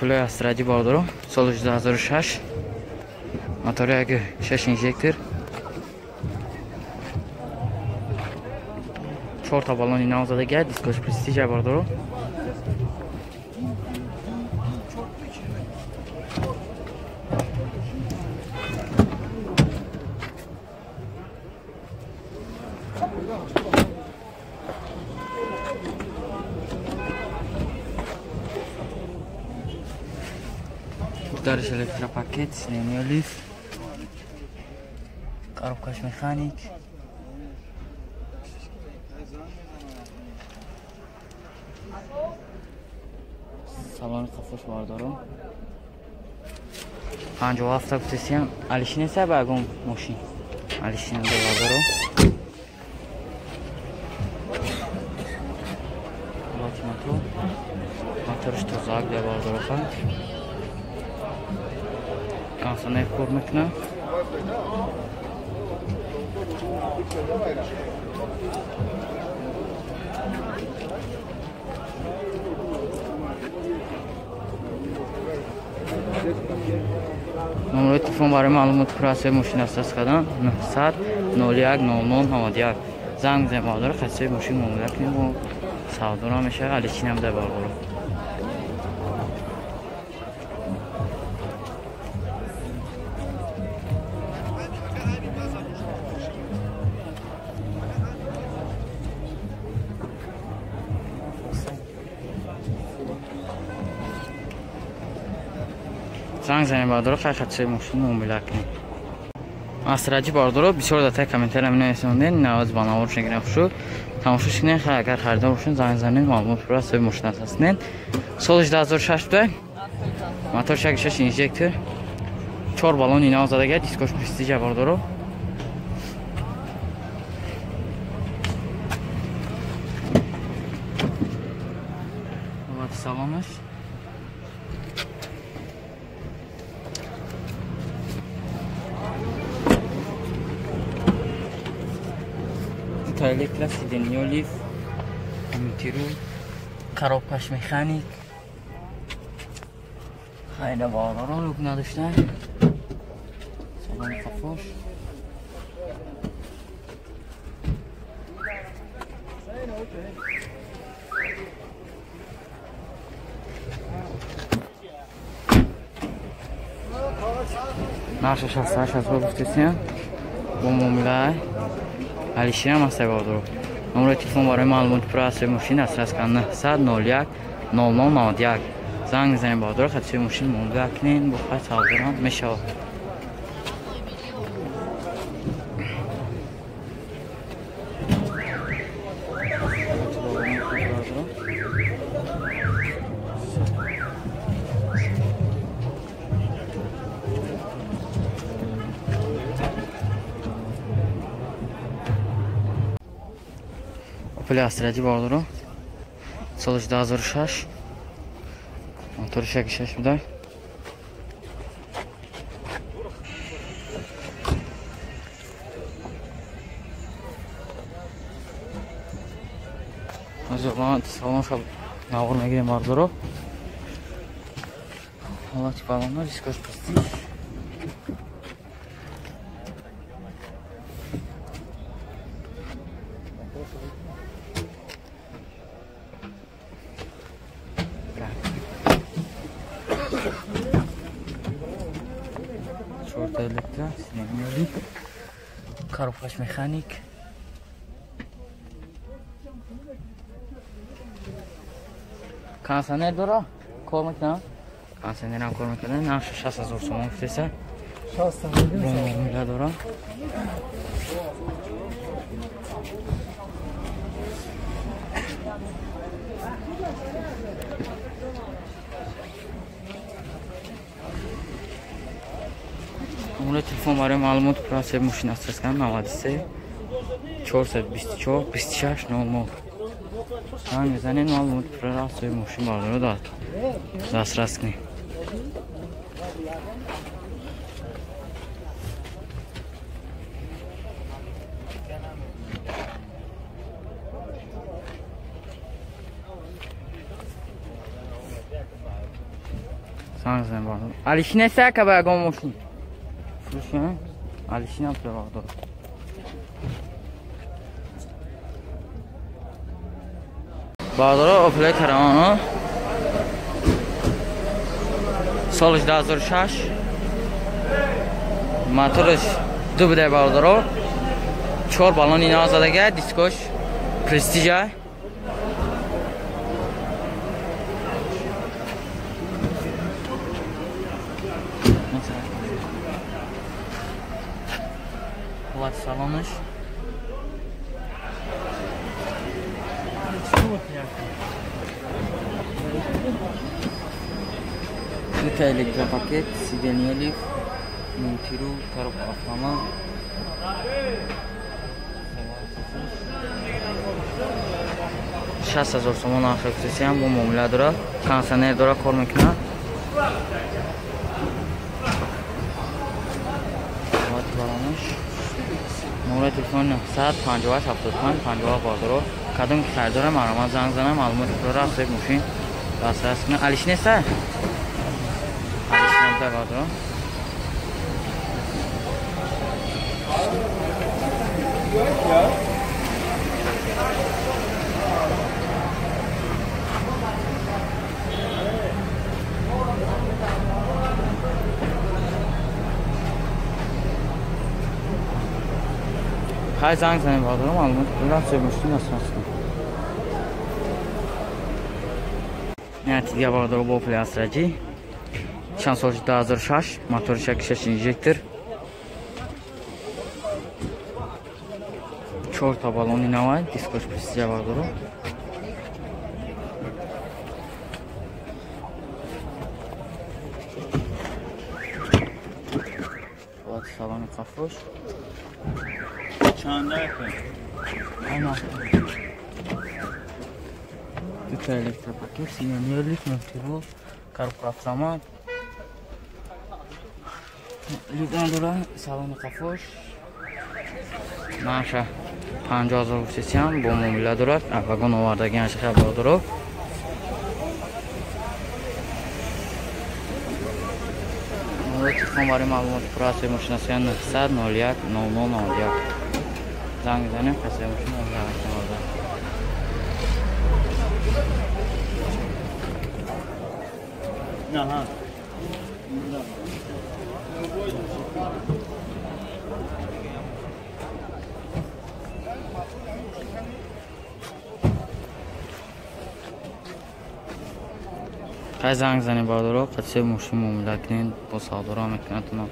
Опель Астра бародаро, соли 2006, мотори 1.6 инжектор, 4 та баллони нав задага, дискош престиж бародаро. Дариш электропакет, синемиолиф, коробкаш механик. Салони қафош бардору. 57 гуфтесиям, алишин неса ба ягон мошин. Алишин бардору. Мотор. Моторш тозак бардору. Консонер кор мекунад. Номерои телефон барои маълумот пурасои мошин дастрас кардан 900 01 00 91. Занг бизанед бародаро, хасои мошин муомила кунем ва савдо мешавад. Алишинам дар бародаро. Занг занед бародаро, хай мошин муомила кунед. Астраҷи бародаро, бисёр дар таи комментария менависондед, наваз ба наворш нагирам хушу. Тамошо кунед, хай агар харидор бошед, занг занед, маълумот пурра соҳиби мошин ҳастед. Соли 2006 буда. Мотор 1.6 инжектор. 4 баллони нав задага, дискош престиж бародаро. Салонаш. Электро сиденьолиф, мультиру, коробкаш механик. Хайда бародаро, люк надошта. Салони қафош. Нархи 68 ҳазор гуфтесиям бо муомилаи алишинам ҳастай бародаро. Номерои телефон барои маълумоти пурра аз мошин дастрас кардан 900 01 00 91. Занг мезанед бародаро, хатисои мошин муомила кунед, бо хай савдорам мешавад. Опель Астра бародаро, соли 2006, мотори 1.6 буда. Салонша навор мегирем бародаро. Ҳолати баллонҳо, дискош престиж. Электро, синемиолик, коробкаш механик. Кондиционер дора? Кор мекунад? Кондиционерам кор мекунад. Нархи 60 ҳазор сомон гуфтеса. 60 дора. Номерои телефон барои маълумот пурра соҳиби мошин дастрас кардан 93 424 26 00. Занг мезанед, маълумот пурра соҳиби мошин бародаро дастрас кунед. Занг занем бардор. Алиши нест ака ба ягон мошин. Фурӯш Алиши набуда бардор. Бардоро Opel Caravana солиш 2006 мотораш ду буда бардоро 4 баллони нав задага дискош престижа ҳолати салонаш дута электропакет сиденьелиф мунтиру коробка автомат 60,000 сомон нархи хусусиам бо муомила дорад кондиционер дорад кор мекунад номери телефон 958 75 50 бардоро кадом ки харидора марҳамат занг занам маълумоти пурра аз соҳиби мошин дастрас кунад. Алиш неста? Алиш набуда бардоро. Хай занг занем бардоро маълумоти пурра аз соҳиби мошин дастрас кунад. Дига бардоро бо Opel Astra G чанд сол 2006 мотори 6 инжектор 4 та баллони навай дискош престижа бардоро ҳолати салони қафош дута электропакет синьонерлик мультирул коробка автомат люкан дора салони қафош нарха 50,000 гуфтесиам бо муомила дорад вагон овардагиан шиха бардоро номери телефон барои маълумоти пурра аз мошинасоя 900 01 00 01 занг мезанем касе мошин муомила мекунад. Ага. Хай занг занем бардоро касе мошин муомила кунед бо савдоро мекунад.